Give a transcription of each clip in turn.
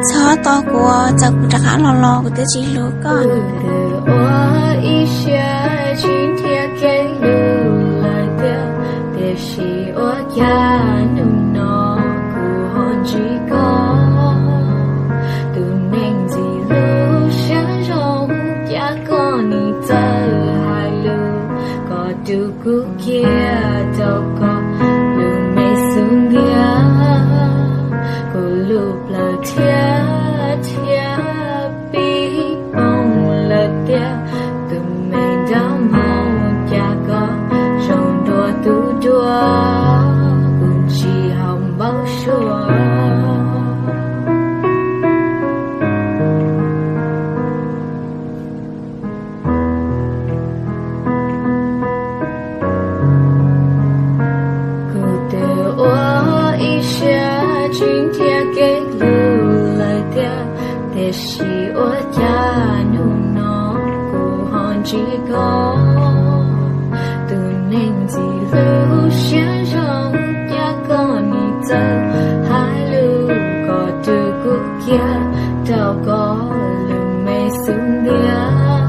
Txhob tos kuv, txawm kuv rov qab los los kuv twb tsis hlub koj. Kuv twb ua ib siab tsis nrhiav kev hlub lawm tiag, tiam sis ua cas hnub no kuv ho ntsib koj. Tus neeg ntxim hlub siab zoo, cas koj nim txawj hais lus kom rau kuv kiag rau koj lub me xub ntiag. Kuv lub plawv thiab thiab pib poob lawm tiag. Tus me nraug Hmoob, cas koj zoo dua tus dua, kuv ntsis hauv npaum suab. Kuv twb ua ib siab tsis nrhiav kev hlub lawm tiag, tiam sis ua cas hnub no kuv ho ntsib koj. Tus neeg ntxim hlub siab zoo, cas koj nim txawj hais lus kom rau kuv kiag rau koj lub me xub ntiag.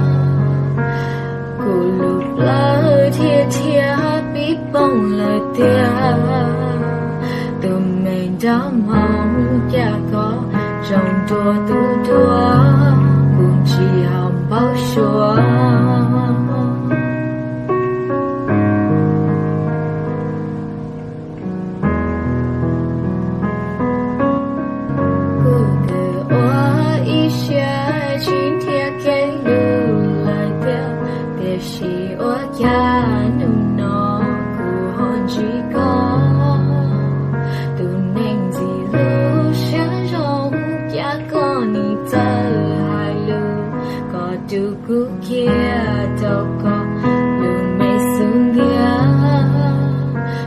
Kuv lub plawv thiab thiab pib poob lawm tiag. Tus me nraug Hmoob, cas koj zoo dua tus dua, kuv ntsis hauv npaum suab. Kuv twb ua ib siab tsis nrhiav kev hlub lawm tiag, tiam sis ua cas hnub no kuv ho ntsib koj. Tus neeg ntxim hlub siab zoo, cas koj nim txawj hais lus kom rau kuv kiag rau koj lub me xub ntiag.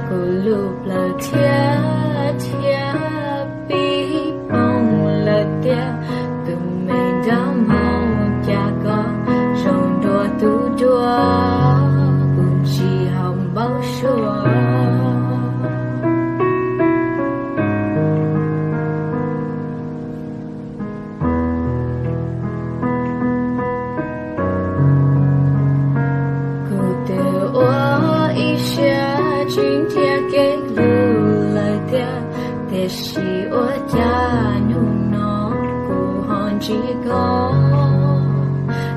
Kuv lub plawv thiab thiab pib poob lawm tiag. Tus me nraug Hmoob, cas koj zoo dua tus dua, kuv ntsis hauv npaum suab. Kuv twb ua ib siab tsis nrhiav kev hlub lawm tiag, tiam sis ua cas hnub no kuv ho ntsib koj.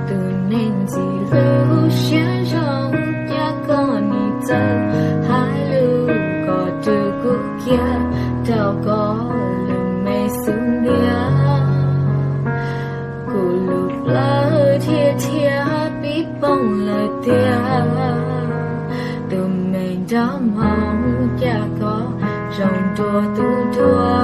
Tus neeg ntxim hlub siab zoo, cas koj nim txawj hais lus kom rau kuv kiag rau koj lub me xub ntiag. Kuv lub plawv thiab thiab pib poob lawm tiag. Tus me nraug Hmoob, cas koj zoo dua tus dua,